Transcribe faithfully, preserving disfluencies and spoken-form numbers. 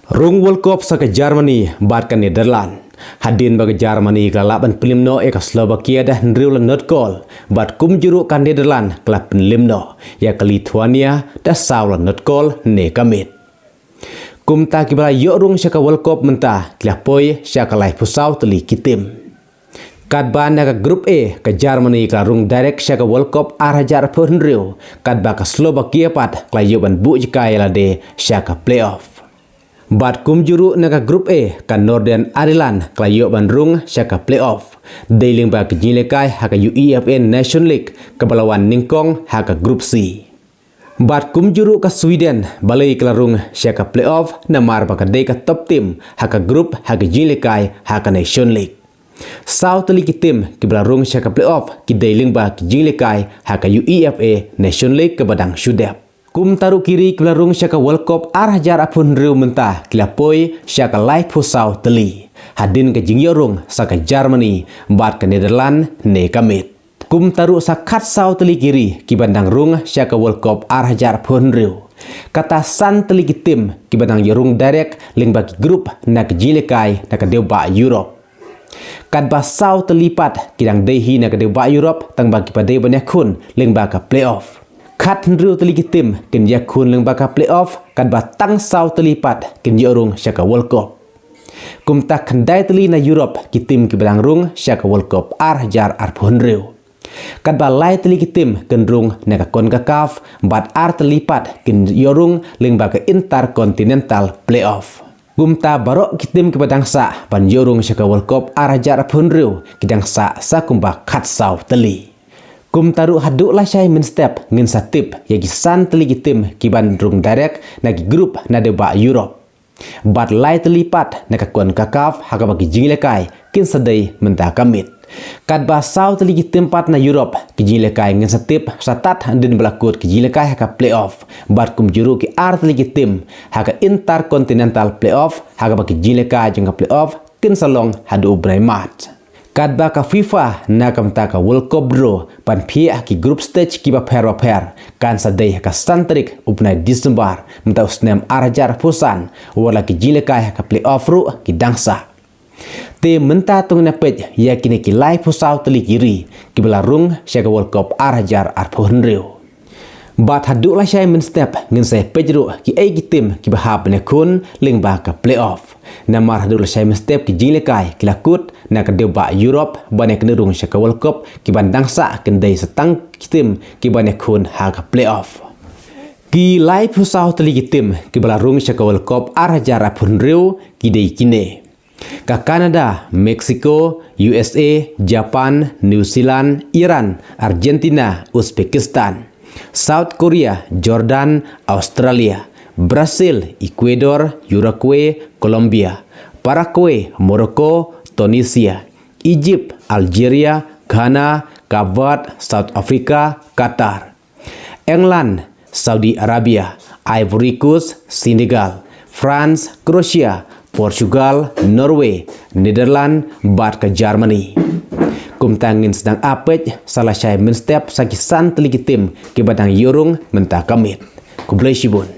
Rung World Cup sa ka Germany bad ka Netherlands. Hadien ba ka Germany ka la lah ban pynlem noh ïa ka Slovakia da hynriew la not goal, bad kumjuh ruh ka Netherlands ka la pynlem noh ïa ka Lithuania da saw la not goal ne ka miet. Kumta kiba la ïoh rung sha ka World Cup mynta ki la poi sha ka laiphew saw tylli ki tim. Katba na ka Group A, ka Germany ka la rung direct sha ka World Cup ar hajar arphew hynriew, katba ka Slovakia pat ka la ïoh ban buh jaka ïa lade sha ka playoff. Bad kumjuh ruh na ka Group A, ka Northern Ireland ka la ïoh ban rung sha ka playoff, dei lyngba ka jinglehkai ha ka UEFA Nation League kaba la wan nyngkong ha ka Group C. Bad kumjuh ruh ka Sweden balei ka la rung sha ka playoff, namar ba ka dei ka top team ha ka group ha ka jinglehkai ha ka Nation League. Saw tylli ki tim kiba la rung sha ka playoff ki dei lyngba ki jinglehkai ha ka UEFA Nation League kaba dang shu dep. Kumta ruh ki ri kiba la rung sha ka World Cup ar hajar arphew hynriew mynta ki la poi sha ka laiphew saw tylli, hadien ka jingïoh rung sa ka Germany bad ka Netherlands ne ka miet. Kumta ruh sa khatsaw tylli ki ri kiba dang rung sha ka World Cup ar hajar arphew hynriew. Kata san tylli ki tim kiba dang ïoh rung direct lyngba ki group na ka jinglehkai na ka dewbah Europe. Katba saw tylli pat ki dang dei hi na ka dewbah Europe tang ba kiba dei ban ïakhun lyngba ka playoff. Khathynriew tylli ki tim kin ïakhun lyngba ka playoff, katba tang saw tylli pat kin ïoh rung sha ka World Cup. Kumta khyndai tylli na Europe ki tim kiba dang rung sha ka World Cup ar hajar arphew hynriew. Katba lai tylli ki tim kin rung na ka CONCACAF, bad ar tylli pat kin ïoh rung lyngba ka Intercontinental Playoff. Kumta baroh ki tim kiba dang sah ban ïoh rung sha ka World Cup ar hajar arphew hynriew ki dang sah sa kumba khatsaw tylli. Kumta ruh haduh lashai mynstep ngin sa tip ïa ki san tylli ki tim kiban rung direct na ki group na dewbah Europe. Bad lai tylli pat na ka CONCACAF ha kaba ki jinglehkai kin sa dei mynta ka miet. Katba saw tylli ki tim pat na Europe ki jinglehkai ngin sa tip sa tad hadien ba la kut ki jinglehkai ha ka playoff. Bad kumjuh ruh ki ar tylli ki tim ha ka Intercontinental Playoff ha kaba ki jinglehkai jong ka playoff kin sa long haduh u bnai March. Katba ka FIFA na ka bynta ka World Cup draw ban phiah ha ki group stage kiba pher bapher kan sa dei ha ka san tarik u bnai December mynta u snem ar hajar arphew san, wat la ki jinglehkai ha ka playoff ruh ki dang sah. Te mynta to ngin ïa peit ïa kine ki laiphew saw tylli ki ri kiba la rung sha ka World Cup ar hajar arphew hynriew. Bad haduh lashai mynstep ngin sa ïa peit ruh kiei ki tim kiba hap ban ïakhun lyngba ka playoff. Namar haduh lashai mynstep ki jinglehkai ki la kut na ka dewbah Europe ban ïakynduh rung sha ka World Cup, kiban dang sah kin dei sa tang ki tim kiban ïakhun ha ka playoff. Ki laiphew saw tylli ki tim kiba la rung sha ka World Cup ar hajar arphew hynriew ki dei kine: ka Canada, Mexico, U S A, Japan, New Zealand, Iran, Argentina, Uzbekistan, South Korea, Jordan, Australia, Brazil, Ecuador, Uruguay, Colombia, Paraguay, Morocco, Tunisia, Egypt, Algeria, Ghana, Cape Verde, South Africa, Qatar, England, Saudi Arabia, Ivory Coast, Senegal, France, Croatia, Portugal, Norway, Netherlands bad ka Germany. Kumta ngin sdang ïa peit sa lashai mynstep sa ki san tylli ki tim kiba dang ïoh rung mynta ka miet. Khublei shibun.